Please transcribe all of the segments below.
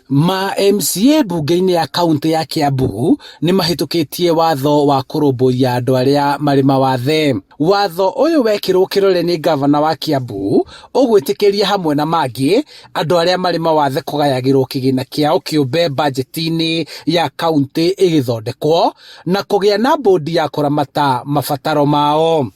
Ma MCA mbunge-inĩ ya kauntĩ ya Kiambu nĩ mahĩtũkĩtie watho wa kũrũmbũiya andũ arĩa marĩ mawathe. Watho ũyũ wekĩrwo kĩrore nĩ ngavana wa Kiambu ũgwĩtĩkĩria hamwe na mangĩ andũ arĩa marĩ mawathe kũgayagĩrwo kĩgĩna kĩao kĩũmbe bajeti-inĩ ya kauntĩ ĩgĩthondekwo na kũgĩa na mbũndi ya kũramata mabataro mao.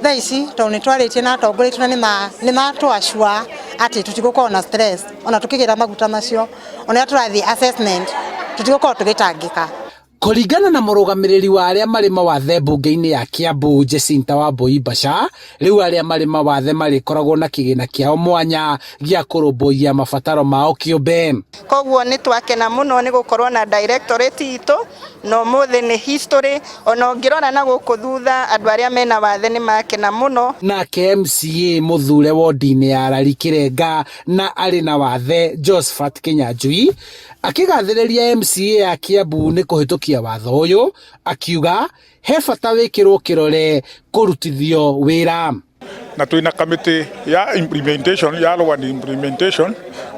Thaa ici tondũ nĩ twarĩtie na atongoria aitũ na nĩ matũ-assure atĩ tũtigũkorwo na stress ona tũkĩgĩra maguta macio, ona rĩrĩa tũrathiĩ assessment tũtigũkorwo tũgĩtangĩka. Kũringana na mũrũgamĩrĩri wa arĩa marĩ mawathe mbunge-inĩ ya Kiambu Jacinta Wambui Mbaca, rĩu arĩa marĩ mawathe marĩkoragwo na kĩgĩna kĩao mwanya gĩa kũrũmbũiya mabataro mao kĩũmbe. Koguo nĩ twakena mũno nĩ gũkorwo na directorate itũ na ũmũthĩ nĩ history, ona ũngĩrora na gũkũ thutha andũ arĩa mena wathe nĩ makena mũno. Nake MCA mũthure wondi-inĩ ya Lari Kĩrenga na arĩ na wathe Josphat Kĩnyanjui akĩgathĩrĩria MCA a Kiambu nĩ kũhĩtũkia watho ũyũ, akiuga he bata wĩkĩrwo kĩrore kũrutithio wĩra. Na twĩna kamĩtĩ ya implementation ya law and implementation,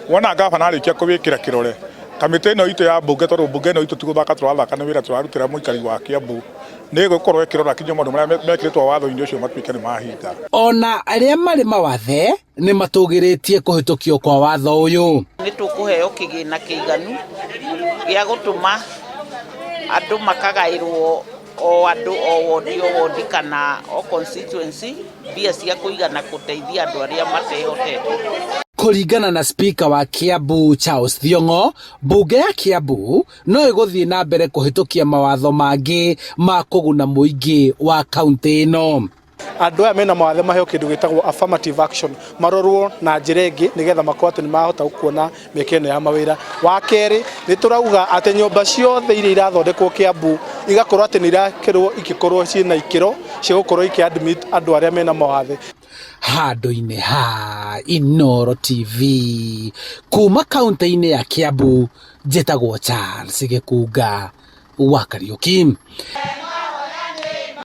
wona gavana arĩkia kũwĩkĩra kĩrore, kamĩtĩ ĩno itũ ya mbunge, tondũ mbunge ĩno itũ ti gũthaka tũrathaka, nĩ wĩra tũrarutĩra mũikari wa Kiambu, nĩ ĩgũkorwo ĩkĩrora kinya maũndũ marĩa mekĩrĩtwo watho-inĩ ũcio matuĩke nĩ mahinga. Ona arĩa marĩ mawathe nĩ matũgĩrĩtie kũhĩtũkio kwa watho ũyũ. Nĩ tũkũheo kĩgĩna kĩiganu gĩa gũtũma andũ makagaĩrwo o andũ o wondi o wondi kana o constituency mbia cia kũigana kũteithia andũ arĩa matehotete. Kũringana na Spika wa Kiambu Charles Thiong'o, mbunge ya Kiambu no ĩgũthiĩ na mbere kũhĩtũkia mawatho mangĩ ma kũguna mũingĩ wa kauntĩ ĩno. Andũ aya mena mawathe maheo kĩndũ gĩtagwo affirmative action, marorwo na njĩra ĩngĩ nĩgetha makorwo atĩ nĩ mahota kuona mĩeke ĩno ya mawĩra. Wa kerĩ, nĩ tũrauga atĩ nyũmba ciothe iria irathondekwo Kiambu igakorwo atĩ nĩ irakĩrwo igĩkorwo ciĩna ikĩro cia gũkorwo ikĩ admit andũ arĩa mena mawathe. Handũ-inĩ ha Inooro TV kuma kaũntĩ-inĩ ya Kiambu, njĩtagwo Charles Gĩkunga wa Kariũki.